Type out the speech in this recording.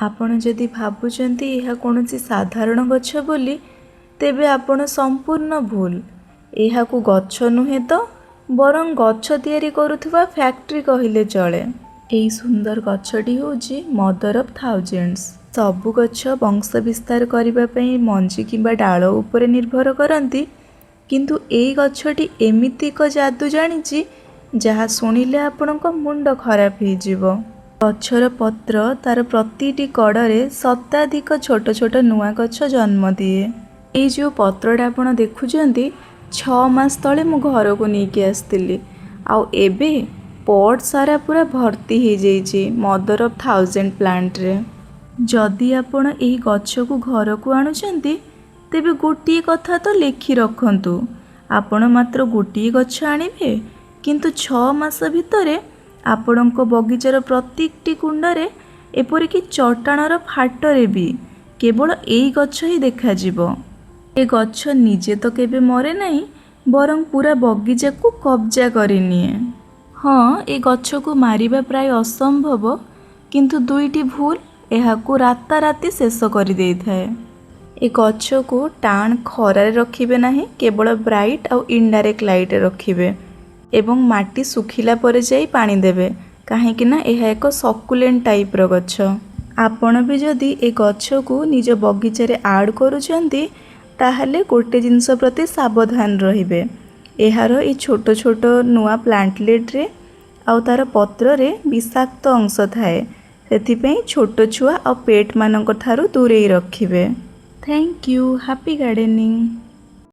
ଆପଣ ଯଦି ଭାବୁଛନ୍ତି ଏହା କୌଣସି ସାଧାରଣ ଗଛ ବୋଲି, ତେବେ ଆପଣ ସମ୍ପୂର୍ଣ୍ଣ ଭୁଲ। ଏହାକୁ ଗଛ ନୁହେଁ ତ ବରଂ ଗଛ ତିଆରି କରୁଥିବା ଫ୍ୟାକ୍ଟ୍ରି କହିଲେ ଚଳେ। ଏହି ସୁନ୍ଦର ଗଛଟି ହେଉଛି ମଦର ଅଫ୍ ଥାଉଜେଣ୍ଡସ୍। ସବୁ ଗଛ ବଂଶ ବିସ୍ତାର କରିବା ପାଇଁ ମଞ୍ଜି କିମ୍ବା ଡାଳ ଉପରେ ନିର୍ଭର କରନ୍ତି, କିନ୍ତୁ ଏଇ ଗଛଟି ଏମିତି ଏକ ଯାଦୁ ଜାଣିଛି, ଯାହା ଶୁଣିଲେ ଆପଣଙ୍କ ମୁଣ୍ଡ ଖରାପ ହେଇଯିବ। ଗଛର ପତ୍ର ତାର ପ୍ରତିଟି କଡ଼ରେ ଶତାଧିକ ଛୋଟ ଛୋଟ ନୂଆ ଗଛ ଜନ୍ମ ଦିଏ। ଏଇ ଯେଉଁ ପତ୍ରଟା ଆପଣ ଦେଖୁଛନ୍ତି, 6 ମାସ ତଳେ ମୁଁ ଘରକୁ ନେଇକି ଆସିଥିଲି ଆଉ ଏବେ ପଟ୍ ସାରା ପୁରା ଭର୍ତ୍ତି ହେଇଯାଇଛି ମଦର ଅଫ୍ ଥାଉଜେଣ୍ଡ ପ୍ଲାଣ୍ଟରେ। ଯଦି ଆପଣ ଏହି ଗଛକୁ ଘରକୁ ଆଣୁଛନ୍ତି, ତେବେ ଗୋଟିଏ କଥା ତ ଲେଖି ରଖନ୍ତୁ। ଆପଣ ମାତ୍ର ଗୋଟିଏ ଗଛ ଆଣିବେ, କିନ୍ତୁ 6 ମାସ ଭିତରେ ଆପଣଙ୍କ ବଗିଚାର ପ୍ରତ୍ୟେକଟି କୁଣ୍ଡରେ, ଏପରିକି ଚଟାଣର ଫାଟରେ ବି କେବଳ ଏଇ ଗଛ ହିଁ ଦେଖାଯିବ। ଏ ଗଛ ନିଜେ ତ କେବେ ମରେ ନାହିଁ, ବରଂ ପୁରା ବଗିଚାକୁ କବ୍ଜା କରିନିଏ। ହଁ, ଏ ଗଛକୁ ମାରିବା ପ୍ରାୟ ଅସମ୍ଭବ, କିନ୍ତୁ ଦୁଇଟି ଭୁଲ ଏହାକୁ ରାତାରାତି ଶେଷ କରିଦେଇଥାଏ। ଏ ଗଛକୁ ଟାଣ ଖରାରେ ରଖିବେ ନାହିଁ, କେବଳ ବ୍ରାଇଟ୍ ଆଉ ଇନଡାଇରେକ୍ଟ ଲାଇଟ୍ରେ ରଖିବେ ଏବଂ ମାଟି ଶୁଖିଲା ପରେ ଯାଇ ପାଣି ଦେବେ, କାହିଁକି ନା ଏହା ଏକ ସକୁଲେଣ୍ଟ ଟାଇପ୍ର ଗଛ। ଆପଣ ବି ଯଦି ଏ ଗଛକୁ ନିଜ ବଗିଚାରେ ଆଡ଼୍ କରୁଛନ୍ତି, ତାହେଲେ ଗୋଟେ ଜିନିଷ ପ୍ରତି ସାବଧାନ ରହିବେ। ଏହାର ଏ ଛୋଟ ଛୋଟ ନୂଆ ପ୍ଲାଣ୍ଟଲେଟ୍ରେ ଆଉ ତା'ର ପତ୍ରରେ ବିଷାକ୍ତ ଅଂଶ ଥାଏ। ସେଥିପାଇଁ ଛୋଟ ଛୁଆ ଆଉ ପେଟ୍ମାନଙ୍କ ଠାରୁ ଦୂରେଇ ରଖିବେ। Thank you. Happy gardening.